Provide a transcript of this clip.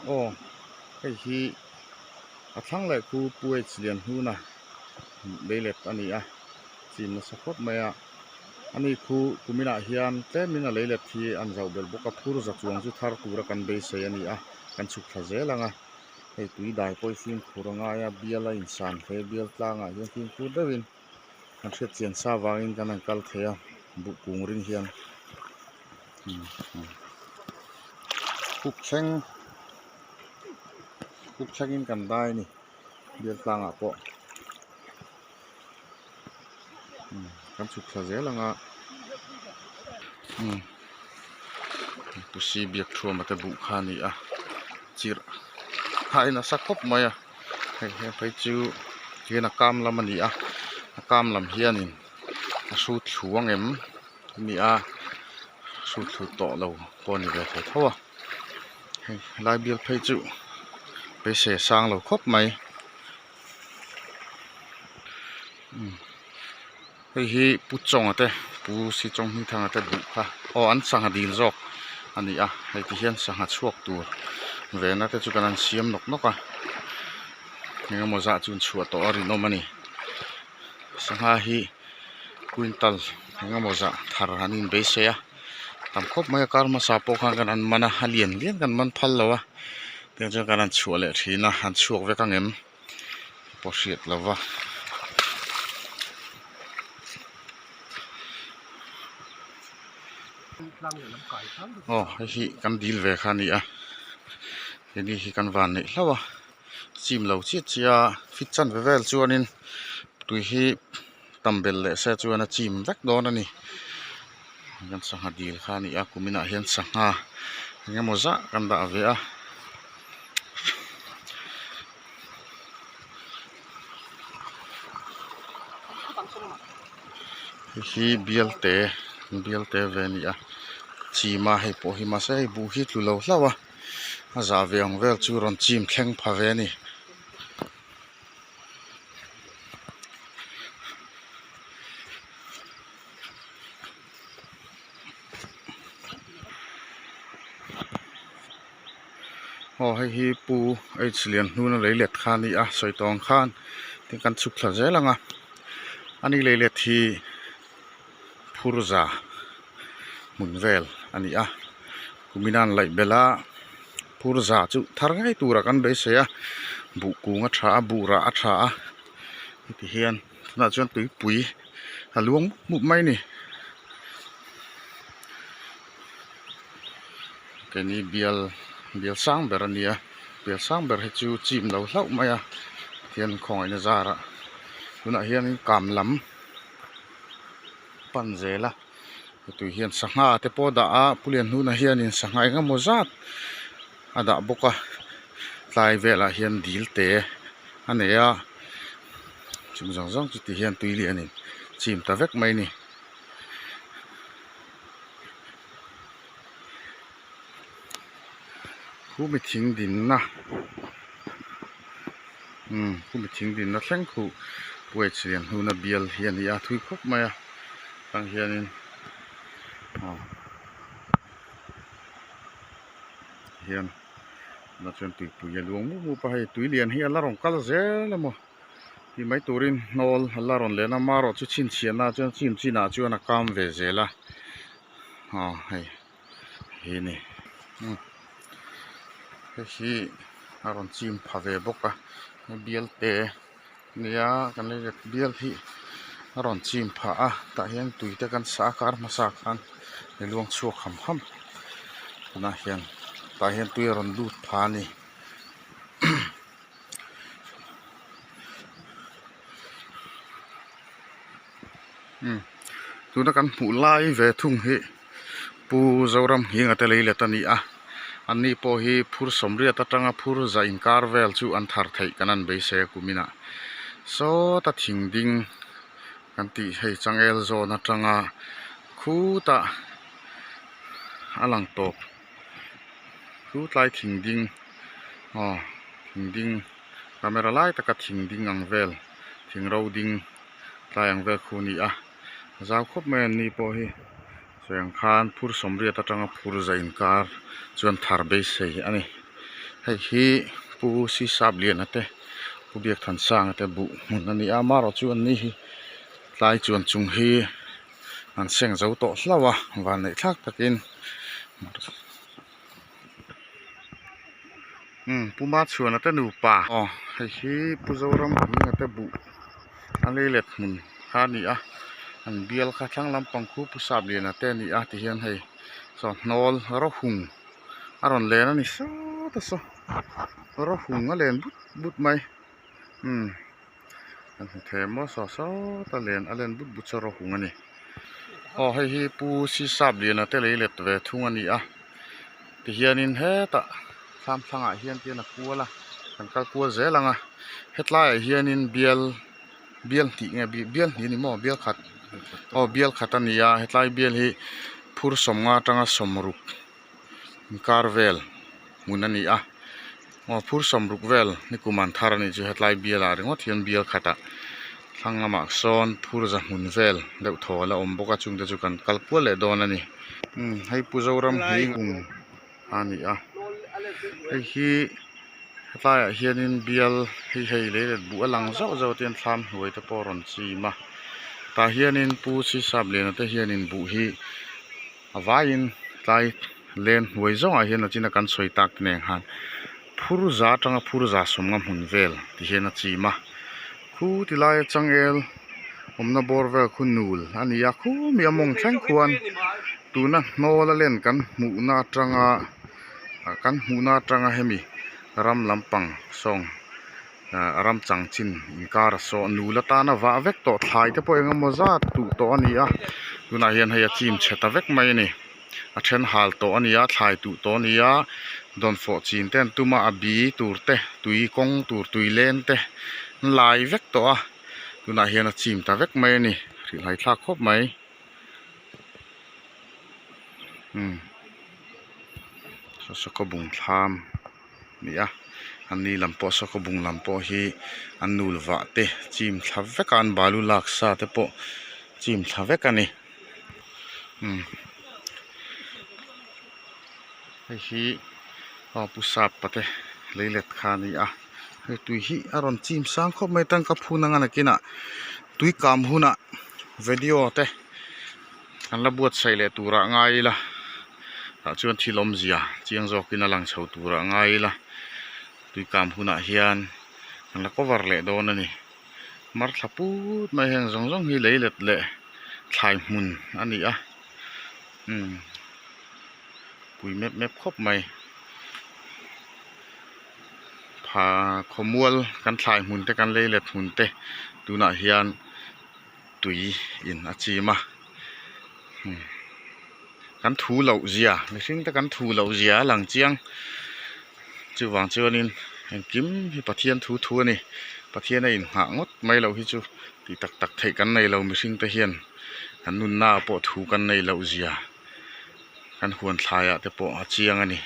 Aw hei hi a thlang leh khu Pu H Lianhnuna leilet a ni a chim nasa khawp mai a ani khu kuminah hian tlemin a leilet hi an zauh belh bawk a phur za chuang chu thar tura kan beisei a ni a kan chhuk thla zel ang a hei tui dai pawh hi fimkhur a ngai a bial a insan hle bial tlangah hian fimkhur deuhin kan hriat chian sa vangin kan han kal thei a buh kung ring hian kuk thleng kuk thlengin kan dai a ni bial tlangah pawh kan chhuk thla zel ang a pusi biak thuama te buh kha a ni a chirh a in a sa khawp mai a hei he phei chu tihian a kam lam a ni a a kam lam hianin a hrut thlu ang em a ni a hrut thlu tawh lo pawh a ni ve thei tho a hei helai bial phei chu beisei a sang lo khawp mai hei hi pu chawnga te pu si chawng hmingthanga te buh kha aw an sangha dil zawk a ni a hei ti hian sangha chhuak tur vena te chu kan han siam nawk nawk a eng emaw zah chu an chhuah tawh a rinawm a ni sangha hi quintal eng emaw zah thar an inbeisei a tam khawp mai a kar hmasa pawh khan kan han man a a lian lian kan man phal lo a tiang chuan kan han chhuah leh thin a an chhuak vek ang em pawh hriat lo va. Aw hei hi kan dil ve kha a ni a heni hi kan van neih hlauh a chim lo chiah chiah a fit chan ve vel chuanin tui hi tam belh leh se chuan a chim vek dawn a ni kan sangha dil kha a ni a kuminah hian sangha eng emaw zah kan dah ve a. Hei hi bialte bialte ve a ni a chim a hei pawh hi mahse hei buh hi tlu lo hlauh a a zah ve ang vel chu rawn chim thleng pha ve a ni. Aw hei hi pu H Lianhnuna lei let kha a ni a sawi tawh ang khan tin kan chhuk thla zel ang a ani lei let hi phurza hmun vel a ni a kumin a an laih belh a phurza chu thar ngei turah kan beisei a buh kung a tha a buh rah a tha a heti hian tunah chuan tuipui a luang mup mup mai a ni. Keini bial bial sang ber a nia bial sang ber hi chu chim lo hlauh mai a Pathian khawngaihna zarah tunah hianin kam lam pan zel a tui hian sangha te pawh a dah a pu Lianhnuna hianin sangha eng emaw zat a dah bawk a tlai velah hian dil te a nei a chung zawng zawng chu ti hian tui lianin chim ta vek mai a ni. Khu mi thing dinna umm khu mi thing dinna thleng khu puaih lian hnuna bial hi a ni a thui khawp mai a tang hianin aw hian tunah chuan tuipui a luang mup mup a hei tui lian hi a la rawn kal zel emaw tih mai turin hnawl a la rawn len a marawh chu chhinchhiahna chuan chim chinah chuan a kam ve zel a aw hei hi a ni hei hi a rawn chim pha ve bawk a bial te nia kan lei let bial hi a rawn chim pha a tah hian tui te kan sah a kar hmasa khan a luang chhuak ham ham tunah hian tah hian tui a rawn lut pha a ni. Tuna kan hmuh lai ve thung hi Pu Zoramnghinga te lei let a ni a anni pawh hi phur sawmriat atanga phur za inkar vel chu an thar theih kan an beisei a kuminah sawta thing ding kan tih hei changel zawn atanga khutah a lang tawp. Chu tlai thing ding aw thing ding camera lai taka thing ding ang vel thing ro ding tlai ang vel khu a ni a a zau khawp mai a ni pawh hi sawi ang khan phur sawmriat atanga phur za inkar chuan thar beisei a ni. Hei hi Pu Sisapliana te Pu Biakthansanga te buh hmun a ni a amaherawhchu an ni hi tlai chuan chung hi an seng zo tawh hlauh a vanneih thlak takin umm Pu Machhuana te nupa aw hei hi Pu Zoramhminga te buh a leilet hmun kha a ni a an bial kha thlang lampang khu Pu Sapliana te a ni a tihian hei saw hnawl rawhung. A rawn len a ni sawt a saw rawhung a len but but mai umm kan hmu thei maw saw sawt a len a len but but saw rawhung a ni aw hei hi pu sisap liana te lei let ve thung a ni a tihianin hetah thlam thlangah hian tian a kual a kan kal kual zel ang a hetlaiah hianin bial bial hnih nge bial hnih a ni maw bial khat aw bial khat a ni a hetlai bial hi phur sawmnga atanga sawmruk inkar vel hmun a ni a aw phur sawmruk vel ni kum an thar a nih chu hetlai bial ah ringawt hian bial khatah thlang lamah sawn phur za hmun vel deuh thaw a la awm bawk a chungte chu kan kal kual leh dawn a ni umm hei pu zoram hi a ni a hei hi hetlaiah hianin bial hei hei lei let buh a lang zauh zauh te hian thlam hnuai te pawh a rawn chim a tah hianin pu Sisapliana te hianin buh hi a vaiin tlai len hnuai zawngah hian a chin a kan sawi tak te nen khan phur za atanga phur za sawmnga hmun vel ti hian a chim a khu ti laia changel awmna bawr vel khu nul a ni a khumi a mawng thleng khuan tuna hnawl a len kan hmuhna atanga kan hmuhna atanga hemi ram lampang sawng ah ram chang chin inkar a saw nul atana vah vek tawh thlai te pawh eng emaw zat duh tawh a ni a tunah hian hei a chim chhe ta vek mai a ni a then hal tawh a ni a thlai tuh tawh a ni a dawnfawh chin te an tum a a bi tur te tui kawng tur tui leng te an lai vek tawh a tunah hian a chim ta vek mai a ni hrilhhai thlak khawp mai umm saw saw ka bung thlam a ni a an ni lam pawh saw khawbung lam pawh hi an nul vah te chim thla vek a an balu lak sa te pawh chim thla vek a ni umm hei hi aw pu sap pate leilet kha a ni a hei tui hi a rawn chim sang khawp mai tangka phun anga nakinah tui kam hunah video te Kan la buatsaih leh turah ngai ila tah chuan thil awmzia chiang zawkin a lang chho turah ngai ila tuikam hunah hian kan la cover leh dawn a ni mar thla put mai heng zawng zawng hi lei let leh thlai hmun a ni a umm pui mep mep khawp mai pha khawmual kan thlai hmun te kan lei let hmun te tunah hian. Tui in a chim a kan thu loh zia mihring te kan thu loh zia a lang chiang chuvang chuanin engkim hi Pathian thu thu a ni Pathian a inghah ngawt mai loh hi chu tih tak tak theih kan nei lo mihring te hian kan nunna ah pawh thu kan nei loh zia kan huan thlaiah te pawh a chiang a ni.